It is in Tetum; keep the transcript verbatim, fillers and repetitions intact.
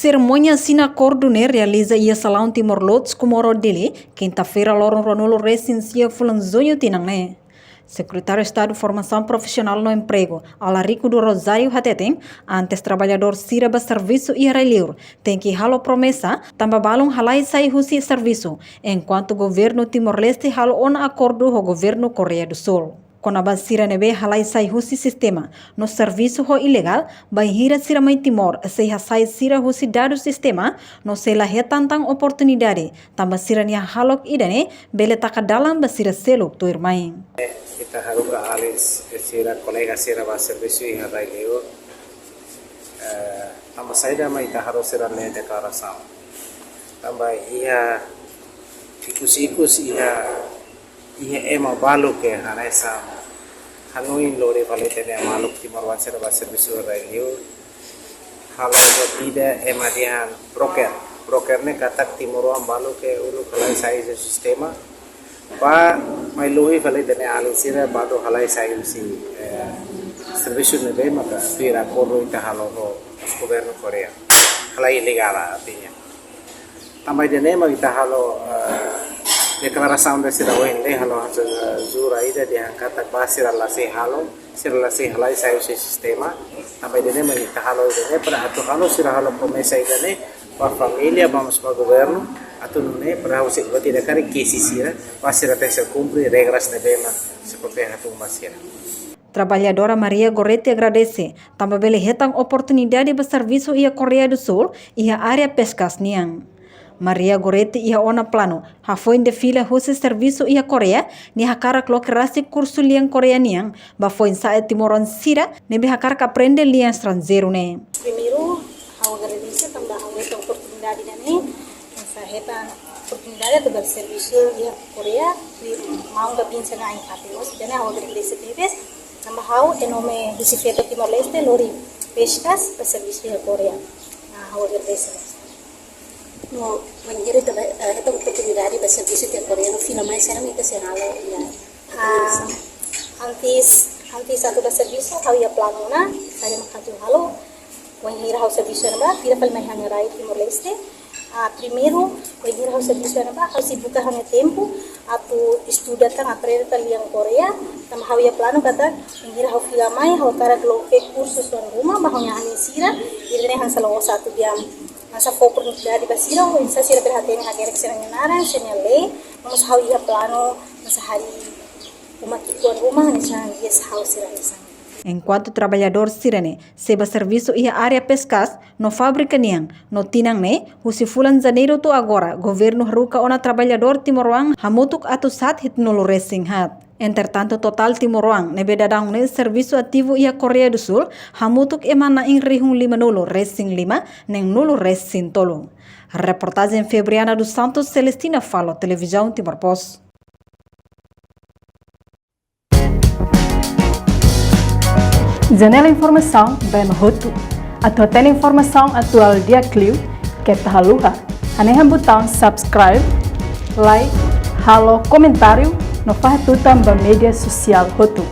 Serimónia asina akordu ne'e realiza iha Salaun Timor Lodge, Comoro, Dili, kinta-feira, loron ruanulu resin sia fulan Juñu tinan ne'e. Sekretáriu Estadu Formasaun Profisionál no Empregu, Alarico do Rosário, hateten, antes traballadór sira bá servisu iha rai-liur, tenke halo promesa, tanba balun halai sai husi servisu, enkuantu governu Timor-Leste halo ona akordu ho governu Koreia do Sul. Kona-ba sira ne'ebé halai sai husi sistema no servisu ho ilegál, bainhira sira mai Timor sei hasai sira husi dadus sistema no sei la hetan tan oportunidade, tanba sira-nia hahalok ida-ne'e bele taka dalan ba sira seluk tuirmai. Ita haruka alin sira, kolega sira bá servisu iha rai-liur. Eh, tanba saida mak ita halo sira lee deklarasaun? Tanba iha ikus-ikus iha, iha ema balu ke hanesan hanoin lori fali ita-nia maluk timoroan sira bá servisu rai-liur. Halo buat ida ema dehan broker. Broker ne'e katak timoroan balu ke uluk halai sai husi sistema. Bá mai luhi fali ita-nia alin sira balu halai sai husi, eh, servisu ne'ebé maka tuir akordu ita halo ho governu Koreia. Halai ilegál artinya. Tanba ida-ne'e mak ita halo, eh, deklarasaun ida sira ohin ne'e halo hasil, eh, jura ida dehan katak bá sira la sei halo, sira la sei halai sai husi sistema. Tanba ida-ne'e mak ita halo ida-ne'e para atu halo sira halo promesa ida-ne'e ba família, ba mós ba governu, atu nune'e para ha'u sei buat ida karik kesi sira, para sira tenke kumpre regras ne'ebé mak sei papel hatun ba sira. Traballadora Maria Goretti agradese, tanba bele hetan oportunidade bá servisu iha Koreia do Sul, iha área peskas nian. Maria Goretti iha ona planu, hafoin defila husi servisu iha Koreia, nia hakarak loke rasik kursu lian Koreia nian, ba foin-sa'e timoroan sira ne'ebé hakarak aprende lian estranjeiru ne'e. Primeiru, ha'u agradese tanba ha'u hetan oportunidade ida-ne'e, hanesan hetan oportunidade atu bá servisu iha Koreia, i maun ka bin sena ai ate mós, ida-ne'e ha'u agradese tebes, tanba ha'u, eh, nome husi feto Timor-Leste, lori peskas, bá servisu iha Koreia. Ah, ha'u agradese. No, wainhira ita bá, eh, hetan oportunidade bá servisu iha Koreia, no fila mai saida mak ita sei halo, ya. Ah, antes, antes atu bá servisu, ha'u iha planu ona, saida mak atu halo. Wainhira ha'u servisu iha ne'ebá, fila fali mai ha'u-nia rai Timor-Leste. Ah, primeiru, wainhira ha'u servisu iha ne'ebá, ha'u sei buka ha'u-nia tempu atu estuda tan, aprende tan lian Koreia. Tanba ha'u iha planu katak, wainhira ha'u fila mai, ha'u hakarak loke kursu tuan ruma ba ha'u-nia alin sira, ida-ne'e hanesan la'ós atu di'ak, hanesan fó oportunidade ba sira, oinsá sira bele hatene hakerek sira-nia naran, sira-nia lei, mós ha'u iha planu, hanesan harii uma ki'ik tuan ruma, hanesan guest house sira hanesan. Enkuantu traballadór sira-ne'e sei bá servisu iha área peskas no fábrika nian, no tinan ne'e, husi fulan Janeiru to'o agora, governu haruka ona traballadór timoroan hamutuk atus haat hitunulu resin haat. Entretantu, totál timoroan ne'ebé daudaun ne'e servisu ativu iha Koreia do Sul, hamutuk ema na'in rihun limanulu resin lima, neenulu resin tolu. Reportajen Febriana dos Santos, Celestina Falo, Televizaun Timor Post. Janela informasaun ba ema hotu. Atu hatene informasaun atuál di'ak liu, keta haluha hanehan butaun subscribe, like, halo komentáriu, no fahe tutan ba média sosiál hotu.